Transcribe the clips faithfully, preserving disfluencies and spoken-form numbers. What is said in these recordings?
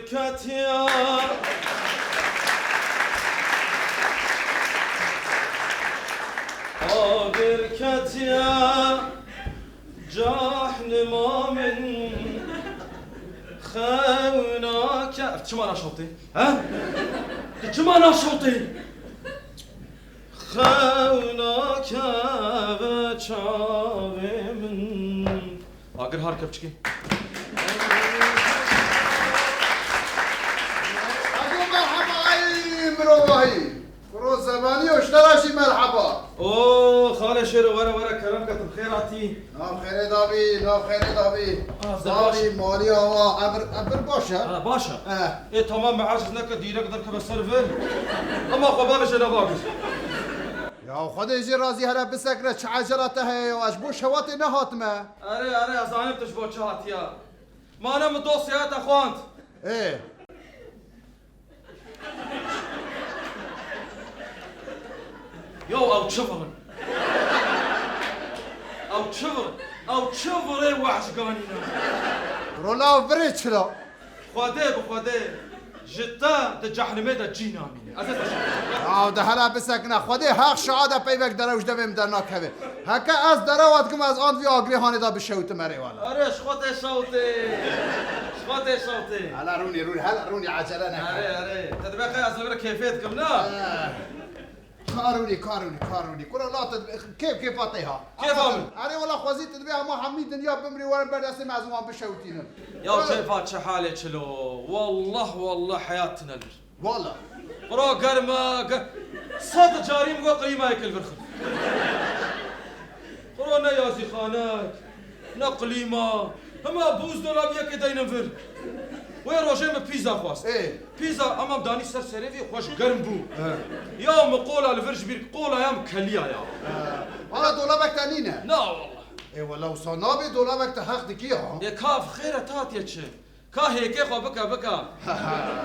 Ketiya, agir ketiya, cahnima min xewna ke-, çima naşewtê? He? Tu çima naşewtê? Xewna keve çavê min. Agir har ke piçkî. Ego merheba, ay mirovahî. Kuro Zemanî û ji te re jî merheba. O, xalê Şêro, were, were, kerem ke tu bi xêr hatî. Nav xêrê dabî, nav xêrê dabî. Ah, Davî, malî, awa, emir, emir baş e. Ha, baş e. Eh. Ê, tamam, me aciz neke, dîrek derkeve ser vir. Ema xwe bavêje, navagir. Ya Xwedê jê razî here, bisekine, çi ecela te heye ya, ez ji bo şewatê nehatime. Erê, erê, ez zanim tu ji bo çi hatiya. Mane min dosyaya te xwend. Ê. Yo, ew çi vir in? Ew çi vir in? Ew çi virê wehşganî ne? Rola virê çira? Xwedê bi Xwedê ji te di cehnimê de cî namîne. Ez ê te şahid. Ya de hele bisekine. Xwedê heq şahid e peyvek derew ji devê min dernakeve. Heke ez derewa dikim, ez an vî agirê hanê de bişewtim, erê wala. Erê, ji xwe tê şewtê. Ji xwe tê şewtê. Hele rûnî, rûnî, hele rûnî, ecele neke. Erê, erê. Te dibe qey ez li vir kêfê dikim, na? Eh. Ka rûnî, ka rûnî, ka rûnî. Kura la te dibe, kêf kêfa te ha. Kêfa min. Erê wala xwezî te dibe hema hemî dinya bimrî werin ber destê me ez wan bişewtînim. Ya kêfa çi halê çilo. Wallah, wallah heyat tine li vir. Wala. Qura germa, ge-, sed carî min got qilîmayek li vir xwe. Qura ne yazîxanek, ne qilîma, hema buzdolabiyekê deynin vir. Wê rojê min pîza xwest. Ê. Pîza, ama danî ser serê vî xweş germ bû. He. Ya min qola li vir ji bîr, qola ya min keliya ya. He. Wala dolabek te nîne? Na wala. Ê wala wisa nabê dolabek te heq dikî ya. Ê kav xêr e, te hatiye çi? Ka hêkê xwe bike, bike.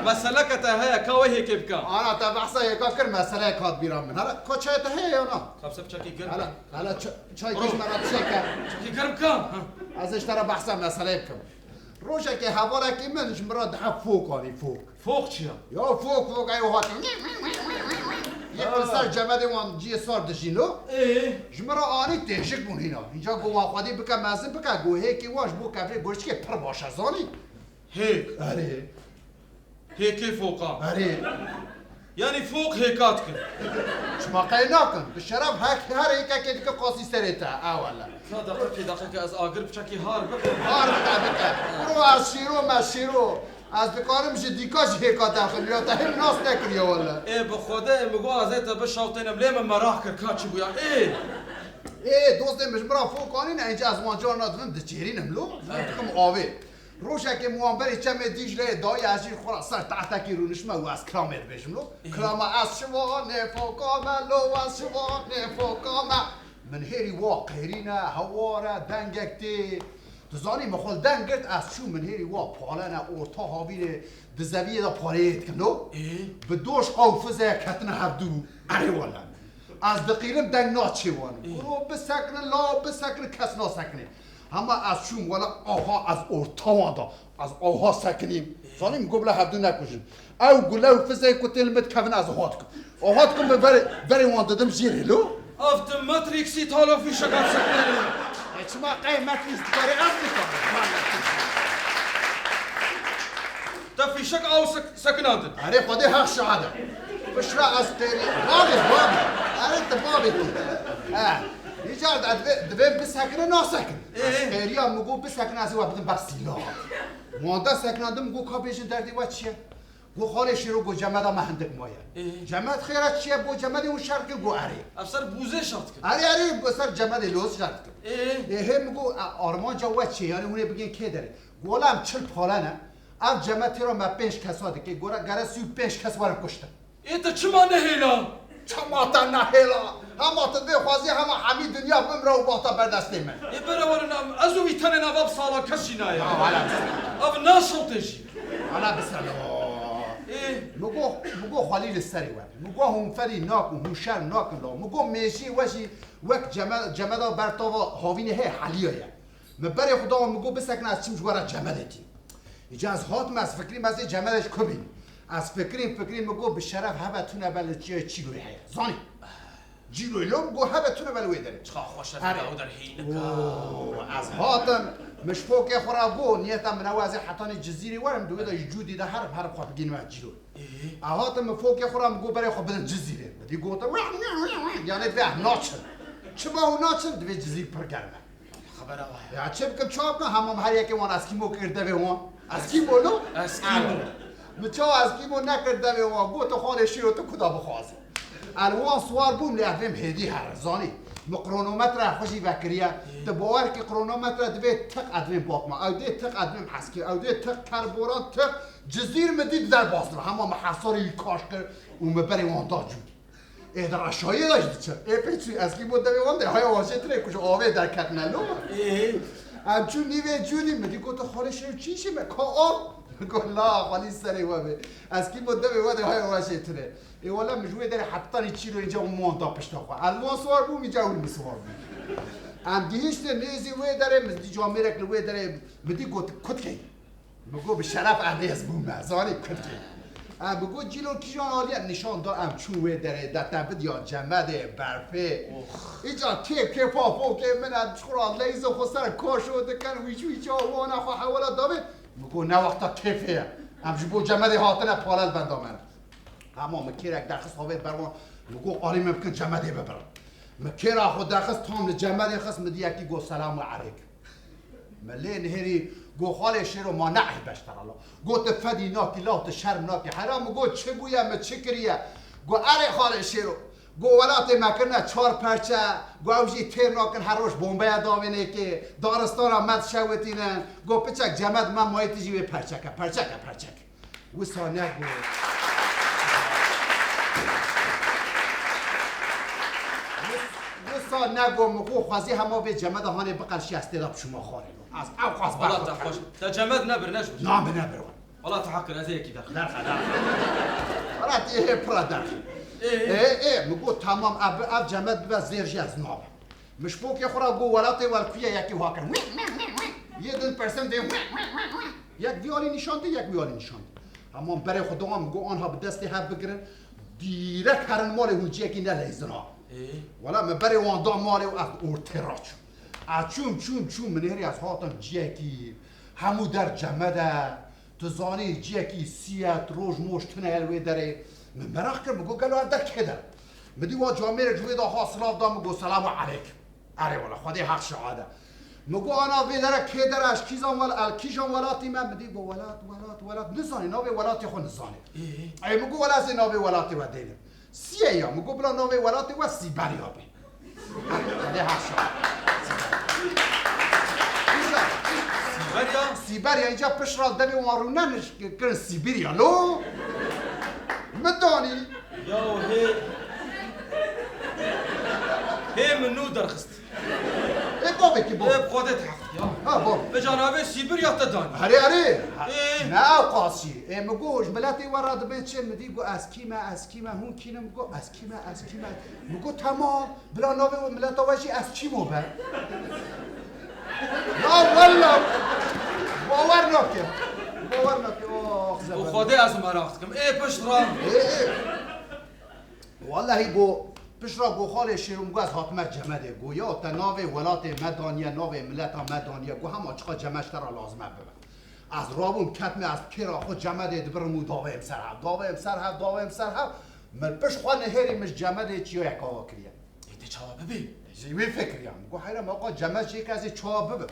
Meseleke te heye, ka wê hêkê bike. Ana te behsa hêka kir, meseleyek hat bîra min. Hele, ka çayê te heye ya na? Ka bi se bi çekî germ. Hele, hele ç-, çay kir ji me re çêke. Çekî germ bike. Ha. Ez ê ji te re behsa meseleyê bikim. Rojekê hevalekî min ji min re dihe fok anî, fok. Fok çi ya? Ya fok, fok, eyo hatiye. Yek li ser cemedê wan ciyê sar dijîn lo. Ê? Ji min re anî têjik bûn hîna. Hînca got wan xwedî bike mezin bike, got hêkê wan ji bo kevlê goştikê pir baş e, zanî? Hêk. Erê. Hêkê foka. Erê. Yanî fok hêka dikin. Çima qey nakin? Bi şeref hek her hêkekê dike qasî serê te. Ewele. Ka deqekê, deqekê ez agir piçekî har bikim. Har bike, bike. Bro ez şîro, me şîro. Ez dikarim ji dîka jî hêka derxim. Ya te him nas nekiriye wele. Ê bi Xwedê, ê mi got ez ê te bişewtênim, lê min meraq kir ka çi bûya. Ê! Ê, dostê min ji min re fok anîne, înca ez wan carna dibim, diçêrînim lo, dikim avê. Rojekê min wan berê çemê Dîcleyê dayî, ez jî xwe ra ser tehtekî rûniştime û ez kilamê dibêjim lo. Kilama ez şivanê foka me, lo ez şivanê foka me. Min hêrî wa qêrîne, hewar e, dengek tê. Tu zanî min xwe li deng girt, ez çûm min hêrî wa palene, orta havînê, di zeviyê de pareyê dikin lo. Ê? Bi doş qawfize ketine hevdû. Erê wele. Ez diqîrim deng naçê wan. Ê. Kuro bisekine, la bisekine, kes nasekine. Hema ez çûm wele aha ez orta wan da. Ez aha sekinîm. Ê. Zanîm got bila hevdû nekujin. Ew gule û fizeyê ku tên li min dikevin ez aha dikim. Aha dikim bi verê, verê wan didim jê rê lo. Ev tu Matrixî talo fîşeka sekinê. E çima qey Matrix dikarê ez nikarim. Te fîşek aw sek-, sekinandin. Erê Xwedê heq şahid e. Piştre ez qêrî. Bavê, bavê. Erê tu bavê tu. He. Nîcar de divê, divê bisekine nasekin. Ee? Ez qêriya min got bisekine ez ê we bidim ber sîla. Wanda sekinandim got ka bêjin derdê we çi ye? Got xalê Şêro got cemeda me hindik maye. Ee? Cemed xêr e çi ye? Bo cemedê hûn şer dikin got erê. Ev ser bûzê şer dikin. Erê erê bo ser cemedê loz şer dikin. Ee? Ê hê min got e, armanca we çi ye? Yanî hûn ê bigên kê derê? Got wela em çil pale ne. Ev cemed têra me pênc kesa dike. Gora gere sî û pênc kes werin kuştin. Ê te çima nehêla? Çima te nehêla? Hema tu vê xwezî hema hemî dinya bimre û bata ber destê min. Ê bere were nam, ez û wî tenê nava bi sala kes jî nayê. Ya, hala bisene. Ev naşewtê jî. Hala bisene. Ê. Mi got, mi got xwelî li serê we. Mi got hûn ferî nakin, hûn şer nakin la. Mi got mêjiyê we jî wek ceme-, cemeda ber tava havînê heye heliya ye. Mi berê xwe da wan, mi got bisekine ez çim ji we re cemedê tî. Îca ez hatim, ez fikirîm ez ê cemedê ji ku bînim. Ez fikirîm, fikirîm, min got bi şeref hebe tune be li çi-, çîroyê heye. Zanî? Çîroyê lo min got hebe tune be li wê derê. Çiqa xweş e Erê. Ew derhînika. Oo, ez hatim, min ji fokê xwe re got, niyeta min ew ez ê hetanî Cizîrê werim, di wê de ji Cûdî de herim, herim xwe bigihînim ez çîroyê. Ê? Ez hatim, min fokê xwe re min got berê xwe bidin Cizîrê. Min dî gotin, yanê divê ez naçim. Çima hûn naçin? Divê Cizîr pir germ e. Xebera wa ye. Ya çi bikim, çawa bikim? Hema min her yekê wan eskîmo kir devê wan. Eskîmo lo? Eskîmo. Min çawa eskîmo nekir devê wan? Gotin, xalê Şêro, tu kuda bixwazî. Ez li wan siwar bûm, lê ez vêm hêdî here, zanî. Min kronometre xwe jî vekiriye. Ê. Tu bawer kî kronometre divê tiq ez divêm Batman. Ew dê tiq ez divêm Heskî. Ew dê tiq kerboran tiq. Cizîr min dît derbas dibe. Hema min hesarê wî kaş kir û min berê wan da Cûdî. Ê di reşayê de jî diçe. Ê pê çû eskîmo devê wan de haya wan jê tune ku ji avê derketine lo. Ê. Em çûn nîvê Cûdî, min dî gotin, xalê Şêro, çi îşê me? Ka av? Min got, la, xwelî serê we bê. Eskîmo devê we de haya wan jê tune. Ê wele min ji wê derê hetanî çîroyê înca wan da pişta xwe. Ez li wan siwar bûm, înca ew li min siwar bû. Em gihiştin nêzî wê derê, min dî camêrek li wê derê, min dî got, kutkê. Min got, bi şeref ez rêz bûme, zanî kutkê. Em, min got, cîlo kîjan alî ye? Nîşan da, em çûn wê derê, de te bidiya cemedê, berfê. Ox. Îca kêf kêfa fokê min e, çiqura leyzê xwe ser kaşo dikin, wîç wîça wana xwe hewala davê. Min got, ne wexta kêfê ye. Em ji bo cemedê hatine, pale li benda me ne. Hema min kêrek derxist, havêt ber wan. Min got, alî min bikin cemedê bibirin. Min kêra xwe derxist, tam li cemedê xist, min dî yekî got, selamu eleykum. Min lê nihêrî, got, xalê Şêro, ma ne eyb e ji te re la. Got, tu fedî nakî la, tu şerm nakî. Hera min got, çi bûye, min çi kiriye? Got, erê xalê Şêro. Got, welatê me kirine çar perçe, got, ew jî têr nakin, her roj bombeya davênê kê, daristana me dişewitînin. Got, piçek cemed me mayê, tu jî wê perçeke, perçeke, perçeke. Wisa nego. Wis-, wisa nego, min xwe xwezî hema vê cemeda hanê biqerşî, ez tê de biçûma xwarê. Ez ew qas Wala berxwe te dikim. Xweş. Te cemed nebir, ne ji Na, min nebir wan. Wala te heq kir, ez ê yekî derxim. Derxe, derxe. Wala tê hê pira derxe. Ê. Ê, ê, min got, tamam, ev, ev cemed bibe zêr jî ez nabim. Min ji pokê xwe re got, welatê we li ku ye? Yekî wiha kir. Yê din persen dê. Yek vî alî nîşan dê, yek wî alî nîşan dê. Hema min berê xwe da wan, min got, anha bi destê hev bigirin, dîrek herin malê, hûn ciyekî neleyzin ha. Ê? Wela min berê wan da malê û ez ortê re çûm. Ez çûm, çûm, çûm, min hêrî ez hatim ciyekî, hemû der cemed e. Tu zanî ciyekî siyet, roj moj tune ye li wê derê. Min meraq kir, min got, gelo ev der kê der? Min dî wa camêrek ji wê de ha silav da, min got, selamu eleykum. Erê wela, Xwedê heq şahid e. Min got, ana vê dere kê der e, ez kîjan wel-, el kîjan welatî me? Min dî got, welat, welat, welat. Nizanî, navê welatê xwe nizanî. Ê? Ey, min got, wela ez ê navê welatê we dênim. Siyê ya, min got, bila navê welatê we Sîberya be. Hadi haşa. Sîberya? Sîberya, înca pişt re devê wan rûne niş-, kirin Sîbirya. Lo? Min danî. Ya hê. Hê min nû derxist. Ê bavekî bo. Ê bi Xwedê te heq ya. Ha, bo. Vêca navê Sîbirya te danî. Erê, erê. Ê. Ne ew qasî. Ê, min got, ji miletê we re dibê çi? Min dî got, ez kî me, ez kî me, hûn kî ne? Min got, ez kî me, ez kî me. Min got, temam. Bila navê we mileta we jî ez kî mo be. Ya wella. Bawer nake. Bawer nake. Oh, Bu zebr. Xwedê ez meraq dikim. Ê pişt re. Ê, ê. Wellehî got, pişt re got, xalê Şêro, min got, ez hatime cemedê. Got, ya te navê welatê me daniye, navê mileta me daniye. Got, hema çiqa cemed ji te re lazim e bibe. Ez rabûm, ketime, ez kêra xwe cemedê dibirim û davêm ser hev, davêm ser hev, davêm ser hev. Min pişt xwe nihêrî, min ji cemedê çiyayek ava kiriye. Ê, tê çawa bibê? Ji wî fikiriya. Min got, heyra, min qa cemed jê ke ez ê çawa bibim?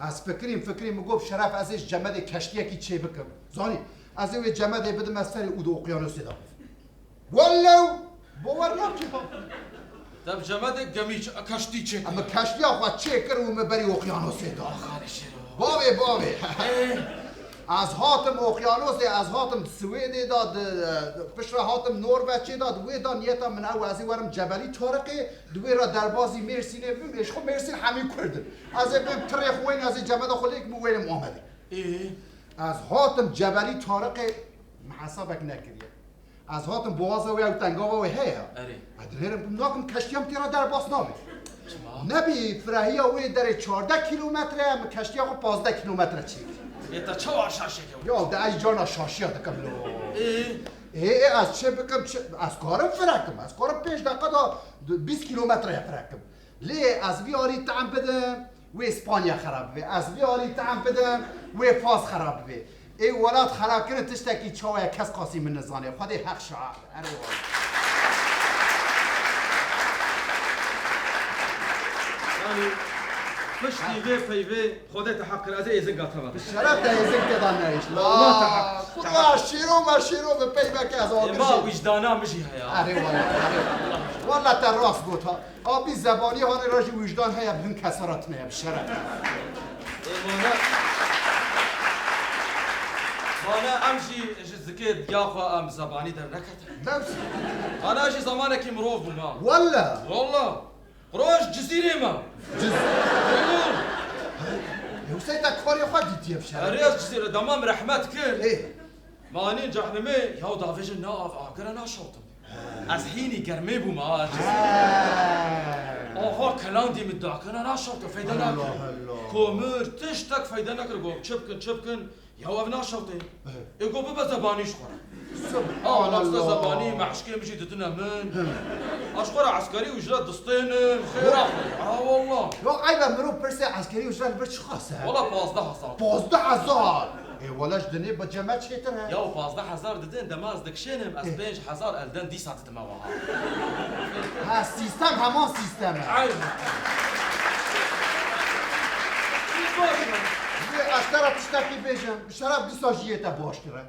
Ez fikirîm, fikirîm, min got, şeref, ez ê ji cemedê keştiyekî çê bikim. Zanî, ez ê wê cemedê bidim, ez serê û di oqyanosê de bibim. Welew, bawer nake. Te bi cemedê gemî ç-, keştî çêkir. Em keştiya xwe çêkir û me berî oqyanosê da. Xalê Şêro. Bavê, bavê. Ê. Ez hatim oqyanosê, ez hatim Swêdê da, di, piştre hatim Norveçê da, di wê da niyeta min ew, ez ê werim Cebelî Tariqê, di wê re derbazî Mêrsînê bim, ê ji xwe Mêrsîn hemî Kurd in. Ez ê bim tirê xwe wêne, ez ê cemeda xwe lêkim û wênim Amedê. Ê. Ez hatim Cebelî Tariqê, min hesabek nekiriye. Ez hatim boğaza wê, ew tengava wê heye. Erê. Ez dinêrim, nakim keştiya min tê re derbas nabe. Çima? Nebî firehiya wê derê çardeh kîlometre ye, min keştiya xwe pazdeh kîlometre çêkir. Ê, te çawa şaşê kewt? Ya, de ez cana şaşiya dikim lo. Ê? Ê, ê, ez çi bikim, çi, ez karim firekim, ez karim pênc deqa da bîst kîlometreye firekim. Lê ez vî alî tam bidim, wê Spanya xerab bibe. Ez vî alî tam bidim, wê Fas xerab bibe. Ê welat xerabkirin tiştekî çawa ye kes qasî min nizane. Xwedê heq şahid. Erê wala. Yani, piştî vê peyvê Xwedê te heq kir, ez ê êzinga te ve. Şeref te êzing te da neyş. Allah te heq. Xuda şîro me şîro bi peyveke ez agir. Ma wijdana min jî heye. Erê wala, erê wala. Wala te rast got ha. Abî zebanî hanê re jî wijdan heye, bi hin kesa re tune ye, bi şeref. Ê, mane, mane em jî ji zikê diya xwe em zebanî derneketin. Dews. Ana jî zemanekî mirov bû ma. Walla. Walla. Roj Cizîrê me. Ciz- Ew sey te karê xwe dîtiye, bi şeref. Erê ez Cizîrê dema min rehmet kir. Ê. Manîn cehnimê, yaw davêjin na av agire naşewtim. Ez hînî germê bûme, ha, ez. He. Aha, kelandî min dakena naşewte, feyde nakin. Allah Allah. Komir, tiştek feyde nekir, got, çi bikin, çi bikin, yaw ev naşewte. He. Ê, got, bibe zebanî ji xwe re. Subhanallah. Awa, nafte zebanî, meşkê min jî didine min. He. Ez ji xwe re eskerî û ji re distênim, xêra xwe. Ha, wallah. Ya, eybe mirov pirsê eskerî û ji re li vir çi xase? Wala pazdeh hezar. Pazdeh hezar? Ê, wala ji dinê bi ceme çêtir he. Ya pazdeh hezar didin, dema ez dikişênim, ez Ê. pênc hezar elden dîsa didime wiha. Ha, sîstem heman sîstem e. Aynen. Baş e. Lê ez te re tiştekî bêjim, bi şeref dîsa jiyê te baştir e.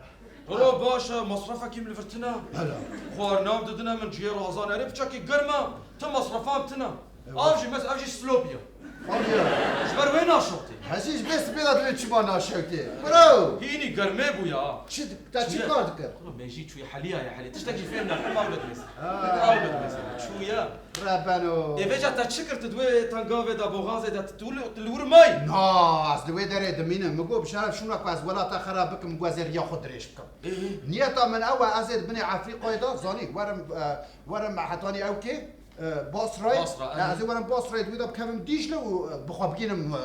Bro, baş e, masrafekî min li vir tine. Hele. Xwarina min didine min, ciyê razan erê, piçekî germ e, ti masrafan tine. Ew. Av jî mes, ev jî slop ye. Ev ye. Ji ber wê naşewtê. Hezî ji bê sibê de divê çima naşewtê. Bro! Hînî germê bû ya. Çi di-, te çi kar dikir? Kuro, mejî çûyî heliya ya helî. Tiştekî fêm nekim, av bidimêz. Ha. Av bidimêz. Çûye. Rebeno. Ê, vêca te çi kir tu di wê tengavê de, boxazê de, tu, tu li, tu li wir may? Na, ez li wê derê dimînim. Min got, bi şeref şûna ku ez welata xera bikim, min got ez ê riya xwe dirêj bikim. Ê. Niyeta min ew e, ez ê di binê Efrîqayê de, zanî, werim, e, werim hetanî ew kê? E, Basrayê. Basra, e, ez ê werim Basrayê, di wê de bikevim Dîcle û, e, bi xwe bigînim, e,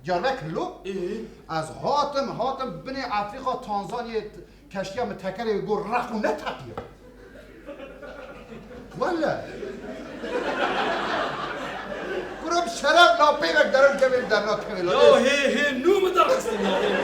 Diyarbekir lo. Ê. Ez hatim, hatim binê Efrîqa, Tanzanyayê, t-, keştiya min tekerê got req û neteqiya. Wele. Kuro bi şeref la peyvek derew cevê min dernakeve la. Ya hê, hê nû min derxistin ya, hê nû.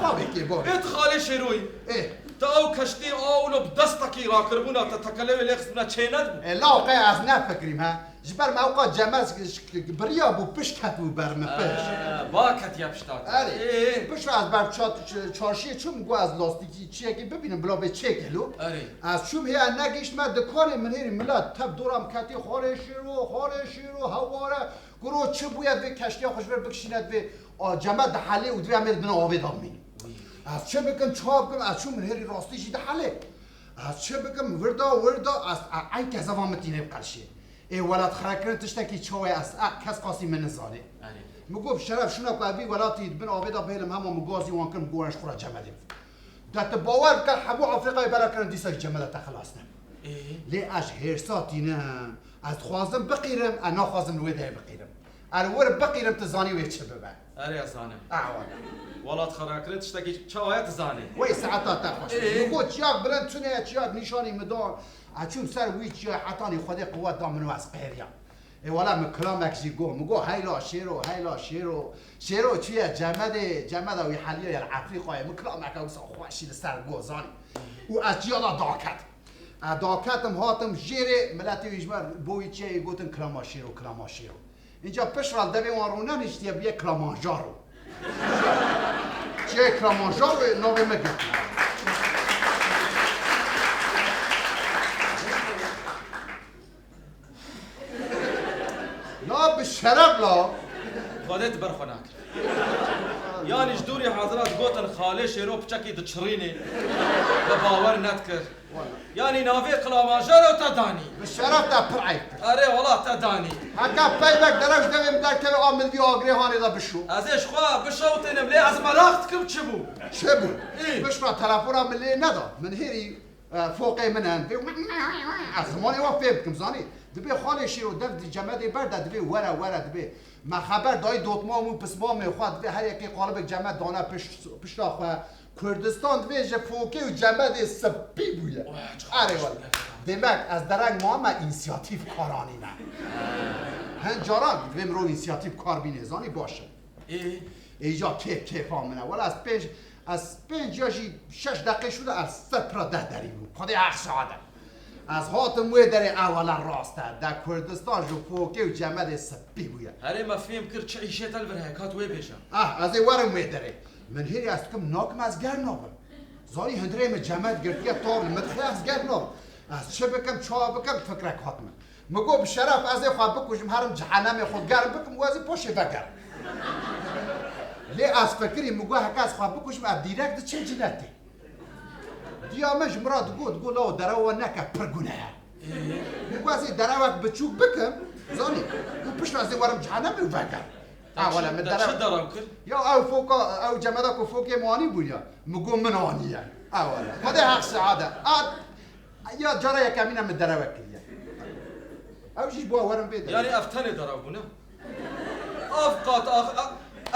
Babê kê, babê. Ê tu xalê Şêroyî. Ê. Te ew keştî a wilo bi destekî rakiribûna te tekelewê lê xistibûna çê nedibû? E, lawqe ez nefikirîm he. Ji ber me ewqa cemez biriya bû pişt ketibû ber min pişt. E, ba ketiye pişta te. Erê. Ê, ê. Pişt ez ber ça-, ç-, çarşiyê çûm, got ez lastîkî çiyekî bibînim bila bê çêke lo. Erê. Ez çûm hê ez negihiştime dikanê min hêrî milet tev dora min ketî xwarê şêro, xwarê şêro, heware. Kuro çi bûye divê keştiya xwe ji vir bikişîne divê a ceme dihelê û divê em ê di bin avê de bimînin. Ez çi bikim, çawa bikim, ez çûm min hêrî rastî jî dihelê. Ez çi bikim, wirda, wirda, ez, e, eyn kezeva min tînê bi qerşê. Ê welat xerekirin tiştekî çawa ye, ez, e, kes qasî min nizanê. Erê. Min got, bi şeref şûna ku ez vî welatî di bin avê de bihêlim, hema min gazî wan kir, min got, werin ji xwe re cemedê. De tu bawer bike, hemû Afrîqayê bela kirin, dîsa ji cemeda te xilas nebû. Ê? Lê ez ji hêrsa tînim. Ez dixwazim biqîrim, ez naxwazim li wê derê biqîrim. Ez li wir biqîrim, tu zanî wê çi bibe. Erê, ez zanim. Awa. Welat xerakirin tiştekî çawa ye, tu zanî. Wey saeta te xweş be. Ê? Min got çiyak bilind tune ye, çiyak nîşanî min da. Ez çûm ser wî çiyayê, hetanî Xwedê quwet da min û ez qêriyam. Ê wela min kilamek jî got. Min got, heyla şêro, heyla şêro. Şêro çûye cemedê, cemeda wî heliya ye li Efrîqayê. Min kilameke wisa xweşî li ser got, zanî. Û ez çiya da daket. Ez daketim, hatim jêrê, miletê wî ji me bo wî çiyayê gotin kilama şêro, kilama şêro. Înca pişt re li devê wan rûneniştiye bûye Kilamanjaro. Çiyayê Kilamanjaroyê navê me girtiye. Na bi şeref la. Xwedê tu ber xwe nakir. Yanî ji dûrî hazira digotin xalê şêro piçekî diçirînê. Te bawer nedikir. Wala. Yanî navê Kilamanjaro te danî. Bi şeref te pir eyb kir. Erê wala te danî. Heke peyvek derew ji devê min derkeve a min vî agirê hanê de bişo. Ez ê ji xwe bişewtênim lê ez meraq dikim çi bû. Çi bû? Ê. Pişt re telefona min lê neda. Min hêrî E, foqê min e, divê ez zimanê wan fêm bikim, zanî. Dibê xalê şêro dev di cemedê ber de, divê were, were, divê me xeber dayî dotmam û pismamê xwe, divê her yekê qalibek cemed dane pişt, pişta xwe. Kurdistan divê ji fokê û cemedê spî bûye. Oya, çiqas Erê baş wele. bûye. Demek ez dereng ma me însiyatîf kar anîne. Hin caran divê mirov însiyatîf kar bîne, zanî baş e. Ê? Ê, ya kêf, kêfa min e. Wela ez pênc, ez pênc ya jî şeş deqê şû de ez ser pira deh derî bûm. Xwedê heq şahid e. Ez hatim wê derê, ewele rast e. De Kurdistan ji fokê û cemedê spî bûye. Herê me fêm kir çi îşê te li vir heye, ka tu wê bêje. Ah, ez ê werim wê derê. Min hêrî ez dikim nakim ez ger nabim. Zanî hundirê min cemed girtiye tar li min dixe ez ger nabim. Ez çi bikim, çawa bikim, fikrek hat min. Min got, bi şeref ez ê xwe bikujim, herim cehenemê xwe germ bikim û ez ê paşê vegerim. Lê ez fikirî, min got, heke ez xwe bikujim, ez dîrek diçim cinetê. Diya min ji min re digot, digot, lawo derewa neke, pir gune ye. Min got, ez ê derewek biçûk bikim, zanî, û piştre ez ê werim cehenemê û vegerim. Ha, wele min derew- Çi derew kir? Ya ew foka, ew cemeda ku fokê min anî bûn ya, min got, min aniye. Ha, wele. Xwedê heq şahid e. A, Ya cara yekemîn e min derewek kiriye. Ew jî ji bo werin bê de. Yani ev tenê derew bû, ne? Ev qat, ev, ev,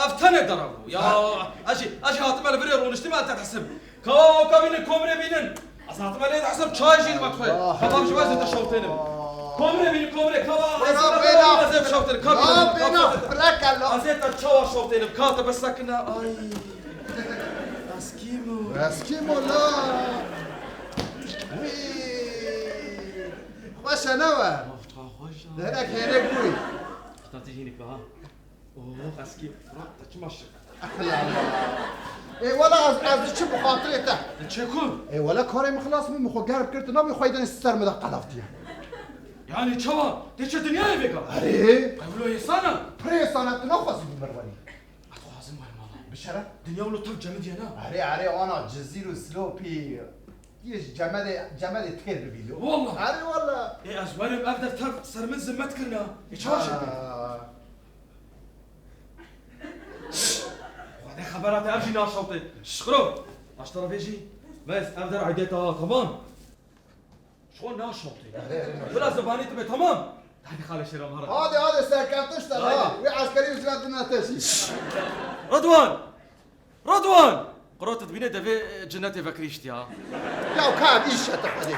ev tenê derew bû. Ya, Ha. ez jî, ez jî hatime li virê rûniştî me te disim. Ka, ka bînin, komrê bînin. Ez hatime lê disim, çay jî me xwe. Allah Ka bab ji me ez ê te Allah. şewtênim. Komrê bînin, komrê, ka ba, ez Bêna, ê te bêna. ez ê şewtênim. Ka Ya bînin, bêna, ka bînin. Brekella. Ez ê te çawa şewtênim, ka te bisekine, ay. Eskimo. Eskimo la. Wî. Xweş e, ne we? Oh, çawa xweş e. Derek hêrek bûyî. Îşte tijînik be ha. Oh, eskî. Bırak, te çima şık. Ê wela ez, ez diçim bi xatirê te. Diçe ku? Ê wela karê min xilas bû, min xwe germ kir, tu nabî xwe yê denê ser min de qelaf diye. Yani çawa? Te çi dinyayê vêga? Erê. Ew lo hêsan e? Pir hêsan e, tu naxwazî bi mir werî. Ez dixwazim werim mala. Bi şeref. Dinya wilo tev cemidiye ne? Erê, erê, ana Cizîr û Silopî. Yê ji cemedê, cemedê têr bibî lo. Wallah. Erê wallah. Ê, ez werim ev defter ser min zimmet kirina. Ê, çawa şekil? Ha. Xwedê xebera te ev jî naşewtê. Şikro. Aştara vê jî. Bes, ev der aidiyeta ha, tamam. Şo naşewtê. Erê, erê, naşewtê. Bila zibanî tu be, tamam. Hadi xalê şêra mara. Hadi, hadi, serkeftiş te, Hadi. ha. Wê eskerî û zira dina te jî. Ridwan! Ridwan! Qirot dibîne devê, e, cinetê vekirîştiya. Ya ka ev îş e te xwedê.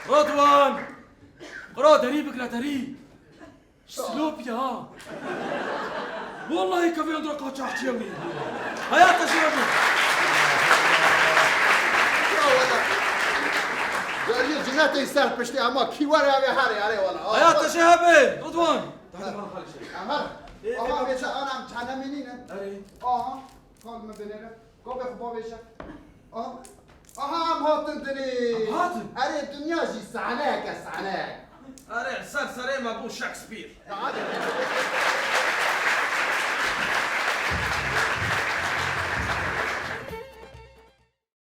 Ridwan! Qirot derî bikire derî. Silopî ha. Wallahî kevê andra qaçaxçiya wî. Heyata jî hebin. Ya wala. Deriyê cinetê ser piştî ama kî were ev ê herê, erê wala. Heyata jî hebin. Ridwan. Hadi bana xalişe. Aha. Ê, Aha ê, bêje anam cehennemê nîne. Erê. Aha. Kal min binêre. Gavê xwe bavêje. Aha. Aha, em hatin dinê. Em hatin? Erê, dinya jî sahneyek e, sahne. Erê, ser serê me bû Shakespeare. Ya hadi.